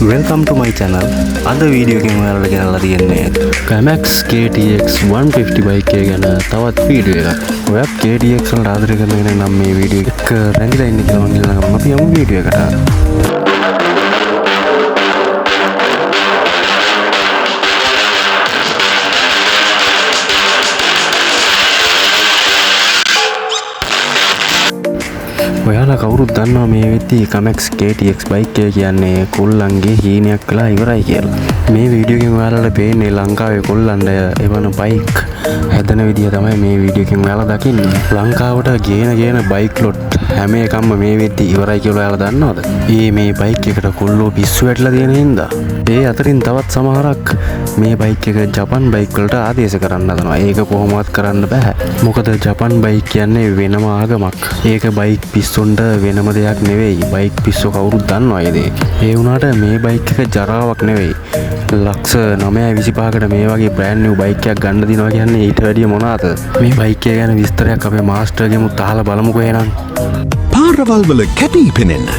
Welcome to my channel. අද video එකෙන් ඔයාලට ගෙනල්ලා තියෙන්නේ Kamax KTX 150 bike එක ගැන තවත් වීඩියෝ එකක්. ඔයත් KTX වලට ආදරය කරන කෙනෙක් නම් මේ වීඩියෝ එක රැඳිලා ඉන්න කියලා මං ඉල්ලනවා. අපි යමු වීඩියෝ එකට. ඔයාලා කවුරුත් දන්නවා මේ වෙද්දී Kamax KTX bike එක කියන්නේ කොල්ලන්ගේ හීනයක් වෙලා ඉවරයි කියලා. මේ වීඩියෝ එකෙන් ඔයාලට පේන්නේ ලංකාවේ කොල්ලන්ට එවන බයික් හැදෙන විදිය තමයි මේ වීඩියෝ එකෙන් ඔයාලා දකින්නේ. ලංකාවට ගේන ගේන බයික් ලොට් හැම එකක්ම මේ වෙද්දී ඉවරයි කියලා ඔයාලා දන්නවද? ඒ මේ බයික් එකට කොල්ලෝ පිස්සු වැටලා තියෙන හින්දා. ඒ අතරින් තවත් සමහරක් මේ බයික් එක ජපන් බයික් වලට ආදේශ කරන්න හදනවා. ඒක කොහොමවත් කරන්න බෑ. මොකද ජපන් බයික් කියන්නේ වෙනම ආගමක්. ඒක බයික් පිස්සුන්ට වෙනම දෙයක් නෙවෙයි. බයික් පිස්සෝ කවුරුත් දන්නවා ඒ දේ. ඒ වුණාට මේ බයික් එක ජරාවක් නෙවෙයි. ලක්ෂ 9.25කට මේ වගේ බ්‍රෑන්ඩ් නිව් බයික් එකක් ගන්න දිනවා කියන්නේ ඊට වැඩිය මොනවාද? මේ බයික් එක ගැන විස්තරයක් අපේ මාස්ටර්ගෙමුත් අහලා බලමුකෝ එහෙනම්. පාරවල් වල කැපී පෙනෙන්න,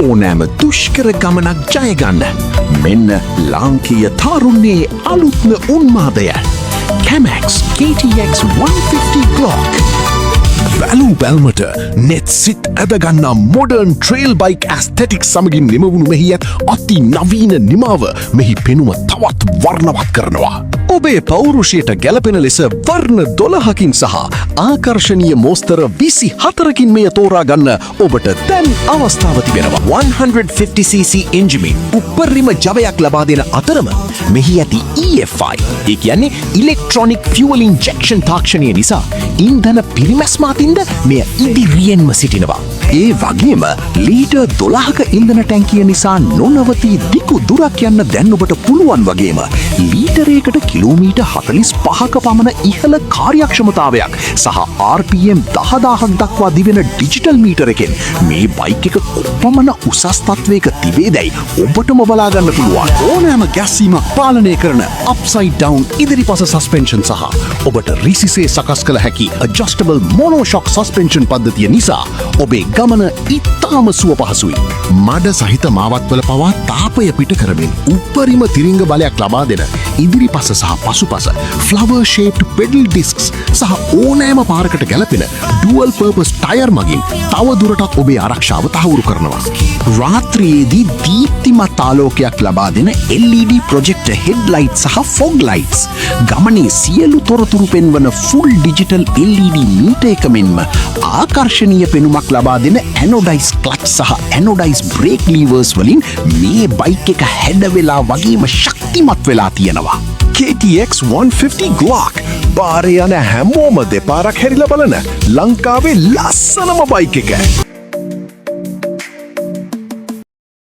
ඕනෑම දුෂ්කර ගමනක් ජයගන්න, මෙන්න ලාංකීය තාරුණ්‍යයේ අලුත්ම උන්මාදය, කැමැක්ස් KTX 150 Glock. බැලූ බැල්මට නෙත් සිත් ඇදගන්නා මොඩර්න් ට්‍රේල් බයික් ඇස්තෙටික් සමගින් නිමවුණු මෙහි ඇත් අති නවීන නිමාව මෙහි පෙනුම තවත් වර්ණවත් කරනවා. ඔබේ පෞරුෂයට ගැලපෙන ලෙස වර්ණ 12කින් සහ ආකර්ශනීය මෝස්තර 24කින් මෙය තෝරා ගන්න ඔබට දැන් අවස්ථාව තිබෙනවා. 150cc එන්ජිමේ උපරිම ජවයක් ලබා දෙන අතරම මෙහි ඇති EFI, ඒ කියන්නේ ඉලෙක්ට්‍රොනික් ෆියුවල් ඉන්ජෙක්ෂන් තාක්ෂණය නිසා ඉන්ධන පිරිමැස්ම අතින්ද මෙය ඉදිරියෙන්ම සිටිනවා. ඒ වගේම ලීටර් 12ක ඉන්ධන ටැංකිය නිසා නොනවතී දිගු දුරක් යන්න දැන් ඔබට පුළුවන් වගේම ලීටරයකට කිලෝමීටර් 45ක පමණ ඉහළ කාර්යක්ෂමතාවයක් සහ RPM 10,000ක් දක්වා දිවෙන ඩිජිටල් මීටර එකෙන් මේ බයික් එක කොපමණ උසස් තත්වයක තිබේදැයි ඔබටම බලා ගන්න පුළුවන්. ඕනෑම ගැස්සීමක් පාලනය කරන අප්සයිඩ් ඩවුන් ඉදිරිපස සස්පෙන්ෂන් සහ ඔබට රිසිසේ සකස් කළ හැකි ඇඩ්ජස්ටබල් මොනෝෂොක් සස්පෙන්ෂන් පද්ධතිය නිසා ඔබේ ගමන ඉතාම සුව පහසුයි. මඩ සහිත මාවත්වල පවා තාපය පිට කරමින් උපරිම තිරිංග බලයක් ලබා දෙන ඉදිරිපස සහ පසුපස ෆ්ලවර් ෂේප්ඩ් පෙඩල් ඩිස්ක්ස් සහ ඕනෑම පාරකට ගැලපෙන ඩුවල් පර්පස් ටයර් මගින් තව දුරටත් ඔබේ ආරක්ෂාව තහවුරු කරනවා. රාත්‍රියේදී දීප්තිමත් ආලෝකයක් ලබා දෙන LED projector headlight සහ ෆොග් ලයිට්ස්, ගමනේ සියලු තොරතුරු පෙන්වන ෆුල් ඩිජිටල් LED metre එක මෙන්ම ආකර්ශනීය පෙනුමක් ලබා දෙන ඇනොඩයිස් ක්ලච් සහ ඇනොඩයිස් බ්‍රේක් ලීවර්ස් වලින් මේ බයික් එක හැඩ වෙලා වගේම ශක්තිමත් වෙලා තියෙනවා. KTX 150 Glock, පාරේ යන හැමෝම දෙපාරක් හැරිලා බලන ලංකාවේ ලස්සනම බයික් එක.